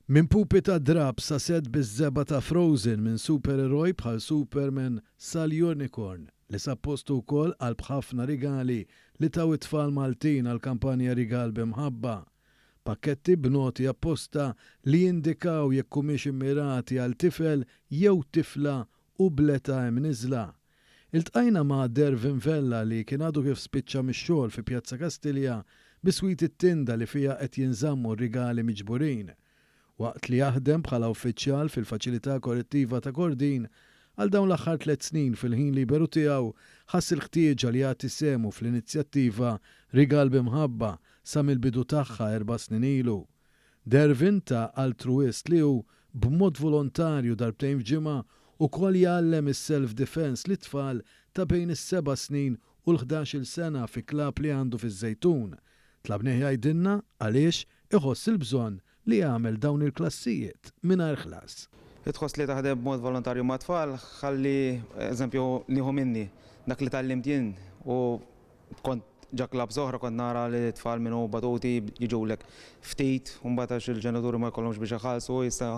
Minn pupi ta' drapp sa sett biż-żebgħa ta' Frozen minn supereroj bħal Superman sal-Unicorn li sab postu wkoll qalb ħafna rigali li taw it-tfal Maltin għall-kampanja Rigal bi Mħabba. Pakketti b'noti apposta li jindikaw jekk humiex immirati għal tifel jew tifla u bl-età imniżżla. Iltqajna ma' Dervin Vella li kien għadu kif spiċċa mix-xogħol fi Pjazza Kastilja biswit it-tinda li fiha qed jinżammu r-rigali miġburin. Waqt li jaħdem bħala uffiċjal fil-Faċilità Korrettiva ta' Kordin, għal dawn l-aħħar tlett snin fil-ħin liberu tiegħu ħass il-ħtieġa li jagħti sehmu fl-inizjattiva Rigal bi Mħabba sa mill-bidu tagħha erba' snin ilu. Dervin ta' altruwist li hu, b'mod volontarju darbtejn f'ġimgħa, ukoll jgħallem is-self defence lit-tfal ta' bejn is-seba' snin u l-ħdax-il sena fi klabb li għandu fiż-Żejtun. Tlabnih jgħidilna għaliex iħoss il-bżonn li jagħmel dawn il-klassijiet mingħajr ħlas. Tħoss li taħdem b'mod volontarju mat-tfal ħalli, eżempju, nieħu minni dak li tgħallimt jien u Kont ġa clubs oħra kont nara li t-tfal min hu batuti jiġulek ftit u mbagħad għax il-ġenituri ma jkollhomx biex iħallsu issa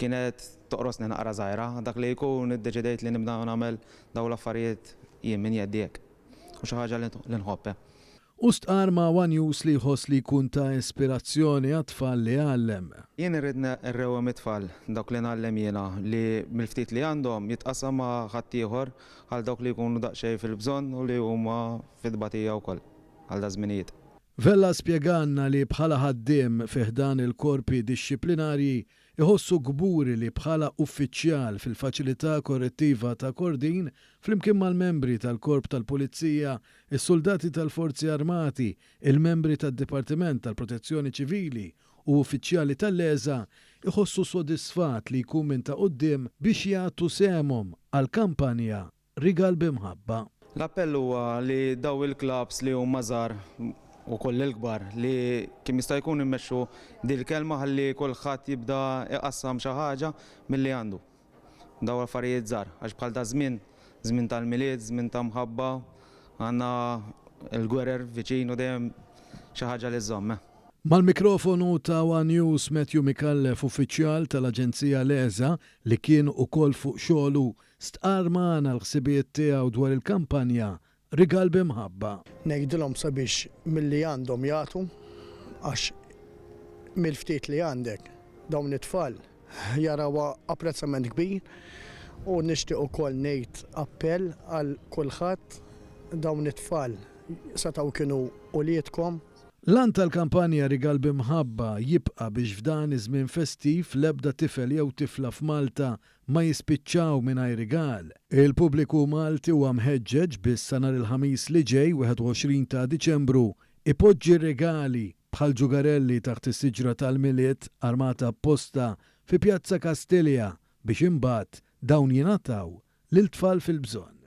kienet toqrosni naqra żgħira. Dak li jkun iddeċidejt li nibda nagħmel dawn l-affarijiet jien minn jeddi hekk. U xi ħaġa li nħobb. Hu stqarr ma' one News li jħoss li jkun ta' ispirazzjoni għat-tfal li jgħallem. Jien irrid nrewwem it-tfal, dawk li ngħallem jiena, li mill-ftit li għandhom jitqassam ma' ħaddieħor għal dawk li jkunu daqsxejn fil-bżonn u li huma fi tbatija wkoll għal daż-żminijiet. Vella spjegalna li bħala ħaddiem fi ħdan il-korpi dixxiplinarji iħossu kburi li bħala uffiċjal fil-Faċilità Korrettiva ta' Kordin flimkien mal-membri tal-Korp tal-Pulizija, is-suldati tal-Forzi Armati, il-membri tad-Dipartiment tal-Protezzjoni Ċivili u uffiċjali tal-LESA jħossu sodisfat li jkun minn ta' quddiem biex jagħtu sehemhom għall-kampanja Rigal bi Mħabba. L-appell huwa li dawn il-clubs li huma żgħar ukoll il-kbar li kemm jista' jkun immexxu dil-kelma ħalli kulħadd jibda jqassam xi ħaġa milli għandu. Dawn affarijiet żgħar, għax bħal daż-żmien, żmien tal-Milied, żmien ta' mħabba, għandna l-gwerer viċin u dejjem xi ħaġa li żżomm, eh. Mal-mikrofonu ta' one News, Matthew Micallef, uffiċjal tal-Aġenzija l-ESA li kien ukoll fuq xogħlu, stqarr magħna l-ħsibijiet tiegħu dwar il-kampanja Rigal bi mħabba. Ngħidilhom sabiex milli għandhom jagħtu għax mill-ftit li għandek dawn it-tfal jarawha apprezzament kbir u nixtieq ukoll ngħid appell għal kulħadd dawn it-tfal setgħu kienu uliedkom. L-għan tal-kampanja Rigal bi Mħabba jibqa' biex f'dan iż-żmien festiv l-ebda tifel jew tifla f'Malta ma jispiċċaw mingħajr rigal. Il-pubbliku Malti huwa mħeġġeġ biex sa nhar il-Ħamis li ġej, 21 ta' Diċembru, ipoġġi r-rigali bħal ġugarelli taħt is-siġra tal-Milied armata apposta fi Pjazza Kastilja biex imbagħad dawn jingħataw lil tfal fil-bżonn.